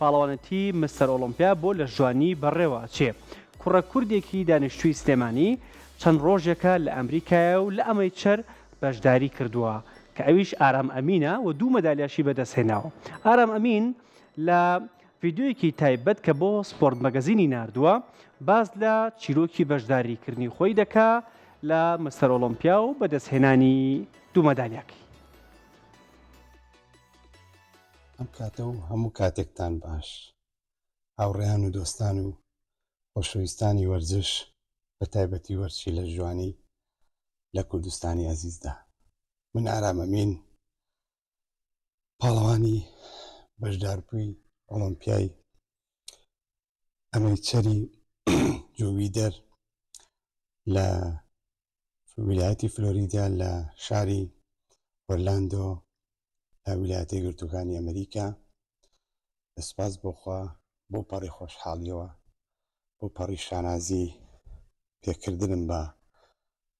پاڵەوانێتی مستەر ئۆڵۆمپیا بۆ لەشجوانی بەڕێوە ئەچێ. کوڕە کوردێکی دانیشتووی سلێمانی چەند ڕۆژێکە لە ئەمریکایە و لە amateur بەشداری کردووە کە ئەویش ئارام ئەمینە و دوو مەدالیاشی بەدەستهێناوە. ئارام ئەمین لە ڤیدیۆیەکی تایبەت کە بۆ سپۆرت مەگەزینی ناردووە باس لە چیرۆکی بەشداریکردنی خۆی دەکا لە مستەر ئۆڵۆمپیا و بەدەستهێنانی دوو مەدالیاکەی. ئەم کاتە و هەموو کاتێکتان باش هاوڕێیان و دۆستان و خۆشەویستانی وەرزش بە تایبەتی وەرزشی لەشجوانی لە کوردستانی ئازیزدا من ئارام ئەمین پاڵەوانی بەشداربووی ئۆڵۆمپیای amateur ی جوویدەر لە ویلایەتی فلۆریدا لە شاری ئۆرلاندۆ لە ویلایەتە یەکگرتووەکانی ئەمریکا سوپاس بۆ خوا بۆ پەڕی خۆشحاڵیەوە بۆ پەڕی شانازی پێکردنم بە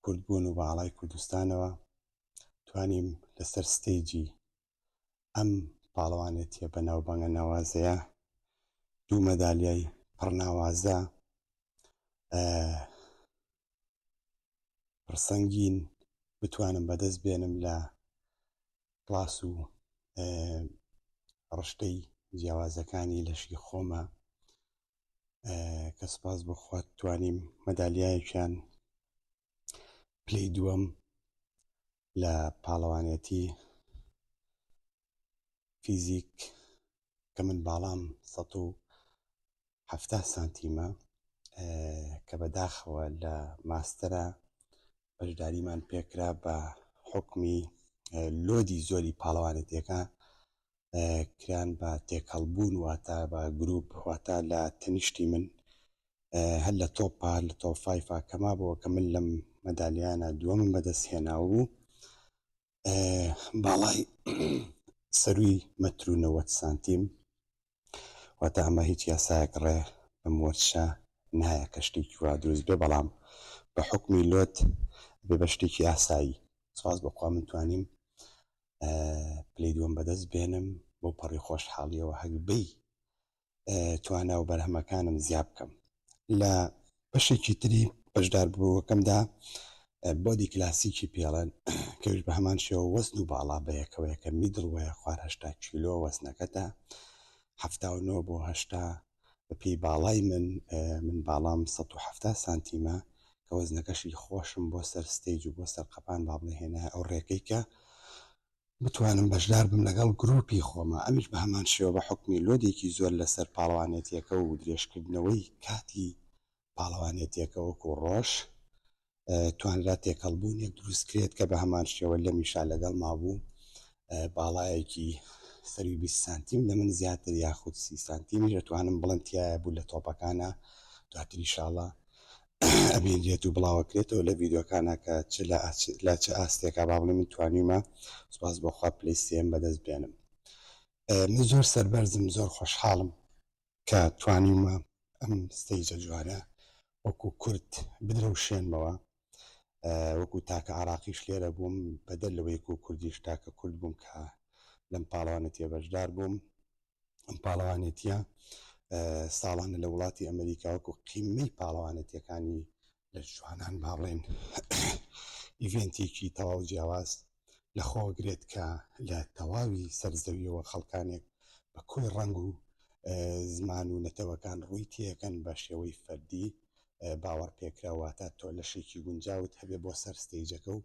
کوردبوون و بە ئاڵای کوردستانەوە توانیم لەسەر stage ی ئەم پاڵەوانێتیە بەناوبانگە ناوازەیە دوو مەدالیای پڕناوازە پڕسەنگین بتوانم بەدەست بێنم لە کلاس و ڕشتەی جیاوازەکانی لەشی خۆمە کە سپاس بۆ خوا توانیم مەدالیایەکیان پلەی دووەم لە پاڵەوانێتی physique کە من باڵام 170 سانتیمە کە بەداخەوە لە master ە بەشداریمان پێکرا بە حکمی load ی زۆری پاڵەوانێتیەکە کران بە تێکەڵبوون واتە بە گروپ واتە لە تەنیشتی من هەر لە top ا لە top five ا کەما بووە کە من لەم مەدالیانە دووەمم بەدەست هێناوە بوو باڵای سەروی مەتر و 90 سانتیم واتە ئەمە هیچ یاسایەک ڕێ بەم وەرزشە نایە کە شتێکی وا دروست بێ بەڵام بە حوکمی load بێ بە شتێکی ئاسایی سواز بەخوا من توانیم پلەی دووەم بەدەست بێنم بۆ پەڕی خۆشحاڵیەوە هەگبەی توانا و بەرهەمەکانم زیا بکەم لە بەشێکی تری بەشداربووەکەمدا body کلاسیکی پێڵێن کەویش بە هەمان شێوە وەزن و باڵا بەیەکەوەیە کە middle وەیە خوار 80 کیلۆ وەزنەکەتە 79 بۆ 80 بەپێی باڵای من من باڵام 170 سانتیمە کە وەزنەکەشی خۆشم بۆ سەر stage و بۆ سەر قەپان با بڵێ هێنایە ئەو ڕێکەی کە بتوانم بەشدار بم لەگەڵ گروپی خۆما ئەمیش بە هەمان شێوە بە حوکمی load ێکی زۆر لەسەر پاڵەوانێتیەکە و درێژکردنەوەی کاتی پاڵەوانێتیەکە وەکو ڕۆژ توانرا تێکەڵبوونێک دروستکرێت کە بە هەمان شێوە لەمیشا لەگەڵما بوو باڵایەکی سەروی 20 سانتیم لە من زیاتر یاخود 30 سانتیمیش ئەتوانم بڵێم تایە بوو لە top ەکانە دواتر ئیشاڵا ئەبینرێت و بڵاوەکرێتەوە لە ڤیدیۆکانە کە چ لە چ ئاستێکا با بڵێم من توانیومە سوپاس بۆ خوا پلەی سێم بەدەست بێنم من زۆر سەربەرزم زۆر خۆشحاڵم کە توانیومە ئەم stage ە جوانە وەکو کورد بدرەوشێنمەوە وەکو تاکە عراقیش لێرە بووم بەدەر لەوەی کو کوردیش تاکە کورد بووم کە لەم پاڵەوانێتیە بەشدار بووم ئەم پاڵەوانێتیە ساڵانە لە وڵاتی ئەمریکا وەکو قیمەی پاڵەوانێتیەکانی لە جوانان با بڵێن event ێکی تەواو جیاواز لە خۆگرێت کە لە تەواوی سەرزەویەوە خەڵکانێک بە کۆی ڕەنگ و زمان و نەتەوەکان ڕووی تێەکەن بە شێوەی فەردی باوەڕ پێکرا واتە تۆ لەشێکی گونجاوت هەبێ بۆ سەر stage ەکە و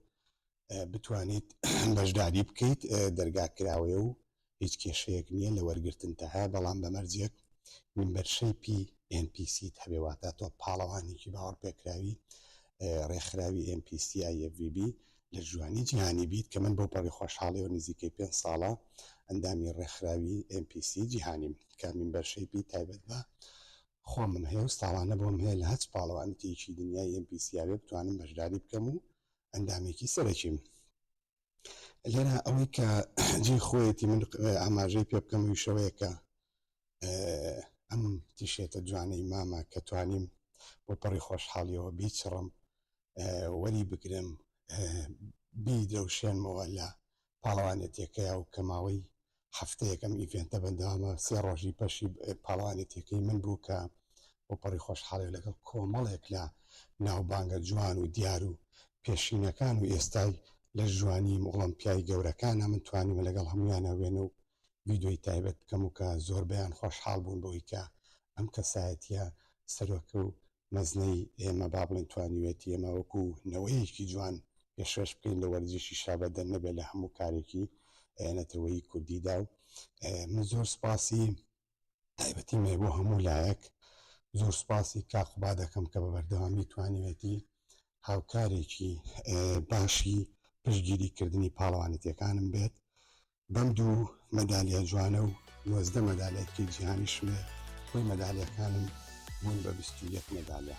بتوانیت بەشداری بکەیت دەرگا کراوەیە و هیچ کێشەیەک نییە لە وەرگرتنتا هەیە بەڵام بە مەرجێک membership ی NPC ت هەبێ واتە تۆ پاڵەوانێکی باوەڕپێکراوی ڕێکخراوی NPC IFBB لە ژوانی جیهانی بیت کە من بۆ پەڕی خۆشحاڵیەوە نزیکەی پێنج ساڵە ئەندامی ڕێکخراوی NPC جیهانیم کە membership ی تایبەت بە خۆمم هەیە و ساڵانە بۆم هەیە لە هەچ پاڵەوانێتیەکی دنیای NPC یاوێ بتوانم بەشداری بکەم و ئەندامێکی سەرەکیم. لێرە ئەوەی کە جێی خۆیەتی من ئاماژەی پێ بکەم ویشەوەیە کە ئەم تیشێتە جوانەی مامە کە توانیم بۆ پەڕی خۆشحاڵیەوە بیچڕم وەری بگرم بیدرەوشێنمەوە لە پاڵەوانێتیەکەیا و کە ماوەی. هەفتەیەک ئەم event ە بەردەوامە، سێ ڕۆژی بەشی پاڵەوانێتیەکەی من بوو کە بەوپەڕی خۆشحاڵی لەگەڵ کۆمەڵێک لە ناوبانگە جوان و دیار و پێشینەکان و ئێستای لەشجوانی ئۆڵۆمپیای گەورەکانە من توانیمە لەگەڵ هەموویانا وێنە و ڤیدیۆی تایبەت بکەم و کە زۆربەیان خۆشحاڵ بوون بەوەی کە ئەم کەسایەتیە سەرۆکە و مەزنەی ئێمە با بڵێین توانیوێتی ئێمە وەکو نەوەیەکی جوان پێشکەش بکەین لە وەرزشیشا بەدەر نەبێت لە هەموو کارێکی نەتەوەیی کوردیدا و من زۆر سوپاسی تایبەتیم هەیە بۆ هەموو لایەک زۆر سوپاسی کاک قوباد دەکەم کە بە بەردەوامی توانیوێتی هاوکارێکی باشی پشتگیری کردنی پاڵەوانێتیەکانم بێت بەم دوو مەدالیا جوانە و 19 مەدالیای جیهانیشم هەیە کۆی مەدالیاکانم بوون بە 21 مەدالیا.